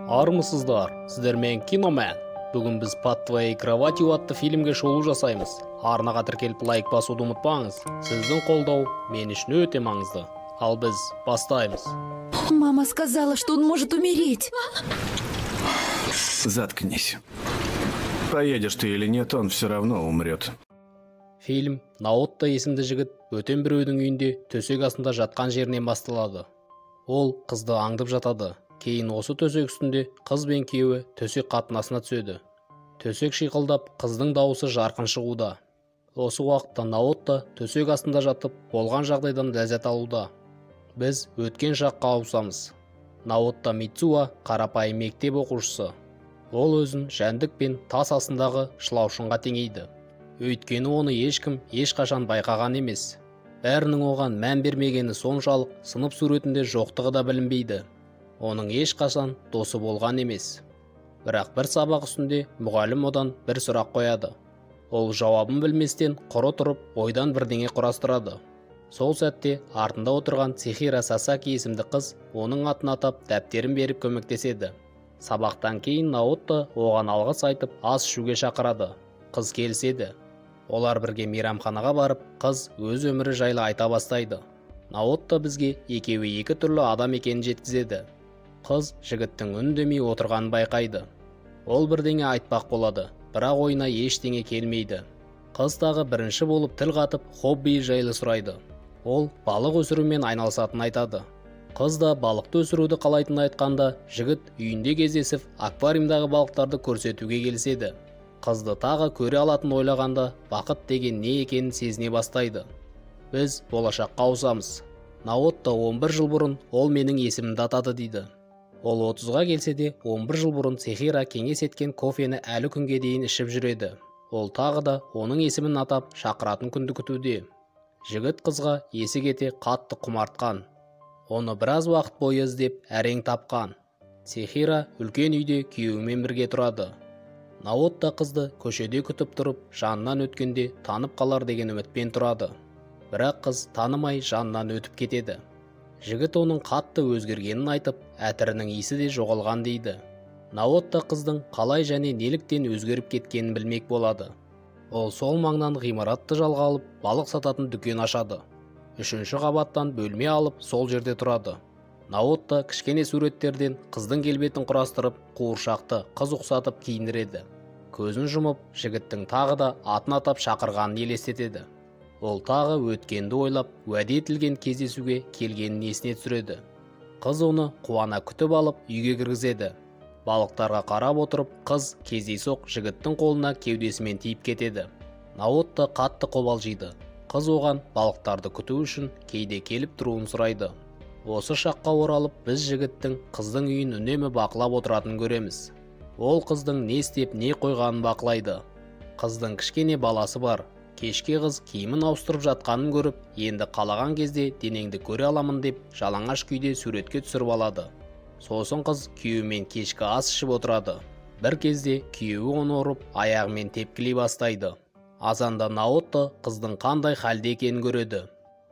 Армысыздар, сіздермен Киномен. Бүгін біз «Под твоей кроватью» атты фильмге шолу жасаймыз. Арнаға тіркеліп, лайк басуды ұмытпаңыз. Сіздің қолдау мен үшін өте маңызды. Ал біз бастаймыз. Мама сказала, что он может умереть. Заткнись. Поедешь ты или нет, он все равно умрет. Фильм Наотто есімді жігіт бөтен біреудің үйінде төсек астында жатқан жерінен басталады. Ол қызды аңдып жатады. Кейін осы төсек үстінде қыз бен күйеуі төсек қатынасына түседі. Төсек шиқылдап, қыздың дауысы жарқын шығуда. Осы уақытта Наотто төсек астында жатып, болған жағдайдан ләззат алуда. Біз өткен шаққа ауысамыз. Наотто Мицуа қарапайым мектеп оқушысы. Ол өзін жәндік пен тас астындағы шылаушынға теңейді. Өйткені оны ешкім ешқашан байқаған емес. Бәрінің оған мән бермегені соншалық, сынып суретінде жоқтығы да білінбейді. Оның ешқашан досы болған емес. Бірақ бір сабақ үстінде мұғалім одан бір сұрақ қояды. Ол жауабын білместен құры тұрып, ойдан бірдеңе құрастырады. Сол сәтте артында отырған Цихира Сасаки есімді қыз оның атын атап, дәптерін беріп көмектеседі. Сабақтан кейін Наотто оған алғыс айтып, ас ішуге шақырады. Қыз келіседі. Олар бірге мейрамханаға барып, қыз өз өмірі жайлы айта бастайды. Наотто бізге екеуі екі түрлі адам екенін жеткізеді. Қыз жігіттің үндемей отырғанын байқайды. Ол бірдеңе айтпақ болады, бірақ ойына ештеңе келмейді. Қыз тағы бірінші болып тіл қатып, хобби жайлы сұрайды. Ол балық өсірумен айналысатынын айтады. Қыз да балықты өсіруді қалайтынын айтқанда, жігіт үйінде кездесіп, аквариумдағы балықтарды көрсетуге келіседі. Қызды тағы көре алатын ойлағанда, бақыт деген не екенін сезіне бастайды. Біз болашаққа ауысамыз. Наотто 11 жыл бұрын ол менің есімімді атады дейді. Ол 30-ға келсе де, 11 жыл бұрын Цехира кеңес еткен кофені әлі күнге дейін ішіп жүреді. Ол тағы да оның есімін атап шақыратын күнді күтуде. Жігіт қызға есі кете қатты құмартқан. Оны біраз уақыт бойы іздеп, әрең тапқан. Цехира үлкен үйде күйеуімен бірге тұрады. Наотто қызды көшеде күтіп тұрып, жанынан өткенде танып қалар деген үмітпен тұрады. Бірақ қыз танымай жанынан өтіп кетеді. Жігіт оның қатты өзгергенін айтып, әтірінің иісі де жоғалған дейді. Наотто қыздың қалай және неліктен өзгеріп кеткенін білмек болады. Ол сол маңнан ғимаратты жалға алып, балық сататын дүкен ашады. Үшінші қабаттан бөлме алып, сол жерде тұрады. Наотто кішкене суреттерден қыздың келбетін құрастырып, қуыршақты қыз ұқсатып киіндіреді. Көзін жұмып, жігіттің тағы да атын атап шақырғанын елестетеді. Ол тағы өткенді ойлап, уәде етілген кездесуге келгенін есіне түсіреді. Қыз оны қуана күтіп алып, үйге кіргізеді. Балықтарға қарап отырып, қыз кездейсоқ жігіттің қолына кеудесімен тиіп кетеді. Наотто қатты қобалжиды. Қыз оған балықтарды күту үшін кейде келіп тұруын сұрайды. Осы шаққа оралып, біз жігіттің қыздың үйін үнемі бақылап отыратынын көреміз. Ол қыздың не істеп, не қойғанын бақылайды. Қыздың кішкене баласы бар. Кешке қыз киімін ауыстырып жатқанын көріп, енді қалаған кезде денеңді көре аламын деп жалаңаш күйде суретке түсіріп алады. Сосын қыз күйеуімен кешкі ас ішіп отырады. Бір кезде күйеуі оны ұрып, аяғымен тепкілей бастайды. Азанда Наотто қыздың қандай халде екенін көреді.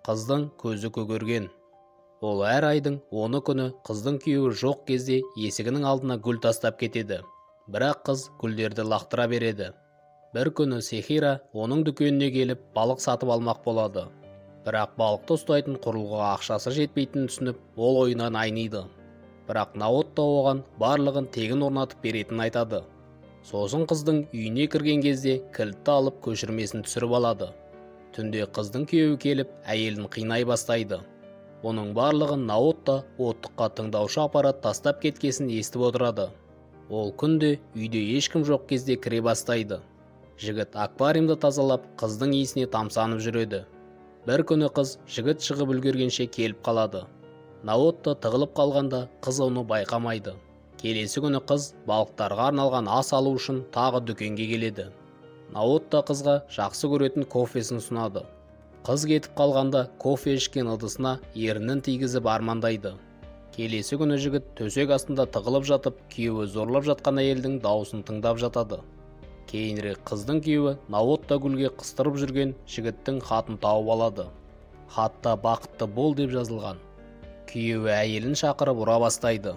Қыздың көзі көгерген. Ол әр айдың 10 күні қыздың күйеуі жоқ кезде есігінің алдына гүл тастап кетеді. Бірақ қыз гүлдерді лақтыра береді. Бір күні Сехира оның дүкеніне келіп, балық сатып алмақ болады. Бірақ балықты ұстайтын құрылғыға ақшасы жетпейтінін түсініп, ол ойынан айниды. Бірақ Наотто оған барлығын тегін орнатып беретінін айтады. Сосын қыздың үйіне кірген кезде кілтті алып, көшірмесін түсіріп алады. Түнде қыздың күйеуі келіп, әйелін қинай бастайды. Оның барлығын Наотто оттыққа тыңдаушы аппарат тастап кеткесін естіп отырады. Ол күнде үйде ешкім жоқ кезде кіре бастайды. Жігіт аквариумды тазалап, қыздың иісіне тамсанып жүреді. Бір күні қыз жігіт шығып үлгергенше келіп қалады. Наотто тығылып қалғанда қыз оны байқамайды. Келесі күні қыз балықтарға арналған ас алу үшін тағы дүкенге келеді. Наотто қызға жақсы көретін кофесін ұсынады. Қыз кетіп қалғанда кофе ішкен ыдысына ерінін тигізіп армандайды. Келесі күні жігіт төсек астында тығылып жатып, күйеуі зорлап жатқан әйелдің дауысын тыңдап жатады. Кейінірек қыздың күйеуі Наотто гүлге қыстырып жүрген жігіттің хатын тауып алады. Хатта бақытты бол деп жазылған. Күйеуі әйелін шақырып ұра бастайды.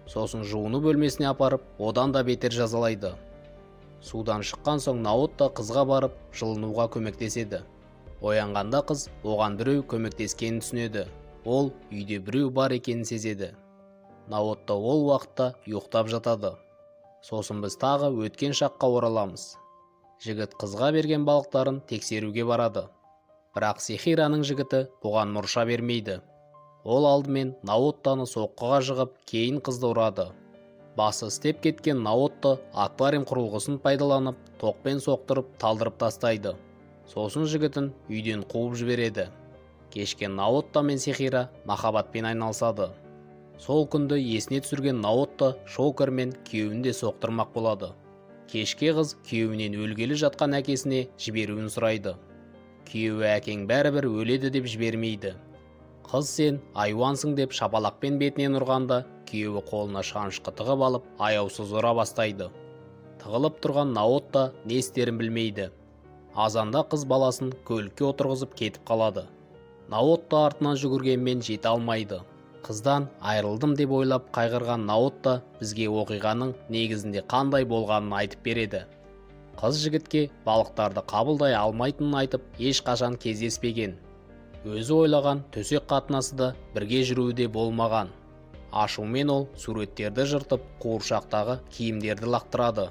Сосын жуыну бөлмесіне апарып, одан да бетер жазалайды. Судан шыққан соң Наотто қызға барып, жылынуға көмектеседі. Оянғанда қыз оған біреу көмектескенін түсінеді. Ол үйде біреу бар екенін сезеді. Наотто ол уақытта ұйықтап жатады. Сосын біз тағы өткен шаққа ораламыз. Жігіт қызға берген балықтарын тексеруге барады. Бірақ Сехираның жігіті бұған мұрша бермейді. Ол алдымен Наоттаны соққыға жығып, кейін қызды ұрады. Басы істеп кеткен Наотто аквариум құрылғысын пайдаланып, тоқпен соқтырып, талдырып тастайды. Сосын жігітін үйден қуып жібереді. Кешке Наотто мен Сехира махаббатпен айналысады. Сол күнді есіне түсірген Наотто шокермен күйеуін де соқтырмақ болады. Кешке қыз күйеуінен өлгелі жатқан әкесіне жіберуін сұрайды. Күйеуі әкең бәрібір өледі деп жібермейді. Қыз сен айуансың деп шапалақпен бетінен ұрғанда, күйеуі қолына шанышқы тығып алып, аяусыз ұра бастайды. Тығылып тұрған Наотто не істерін білмейді. Азанда қыз баласын көлікке отырғызып кетіп қалады. Наотто артынан жүгіргенмен жете алмайды. Қыздан айырылдым деп ойлап қайғырған Наотто бізге оқиғаның негізінде қандай болғанын айтып береді. Қыз жігітке балықтарды қабылдай алмайтынын айтып, ешқашан кездеспеген. Өзі ойлаған төсек қатынасы да бірге жүруі де болмаған. Ашумен ол суреттерді жыртып, қуыршақтағы киімдерді лақтырады.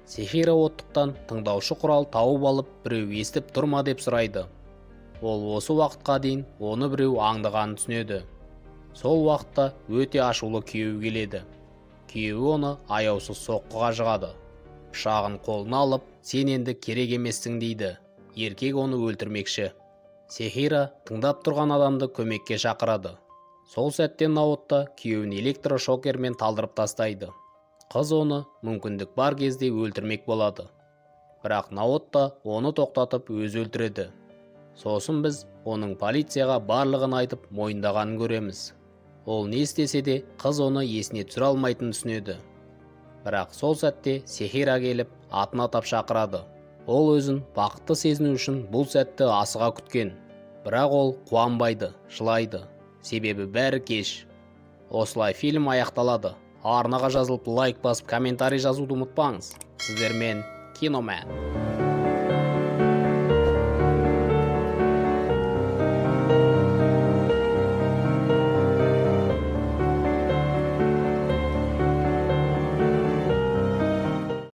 Сехира оттықтан тыңдаушы құрал тауып алып, біреу естіп тұрма деп сұрайды. Ол осы уақытқа дейін оны біреу аңдығанын түсінеді. Сол уақытта өте ашулы күйеуі келеді. Күйеуі оны аяусыз соққыға жығады. Пышағын қолына алып, сен енді керек емессің дейді. Еркек оны өлтірмекші. Сехира тыңдап тұрған адамды көмекке шақырады. Сол сәтте Наотто күйеуін электрошокермен талдырып тастайды. Қыз оны мүмкіндік бар кезде өлтірмек болады. Бірақ Наотто оны тоқтатып өзі өлтіреді. Сосын біз оның полицияға барлығын айтып мойындағанын көреміз. Ол не істесе де қыз оны есіне түсіре алмайтынын түсінеді. Бірақ сол сәтте Сехира келіп атын атап шақырады. Ол өзін бақытты сезіну үшін бұл сәтті асыға күткен. Бірақ ол қуанбайды, жылайды. Себебі бәрі кеш. Осылай фильм аяқталады. Арнаға жазылып, лайк басып, комментарий жазуды ұмытпаңыз. Сіздермен Киномен.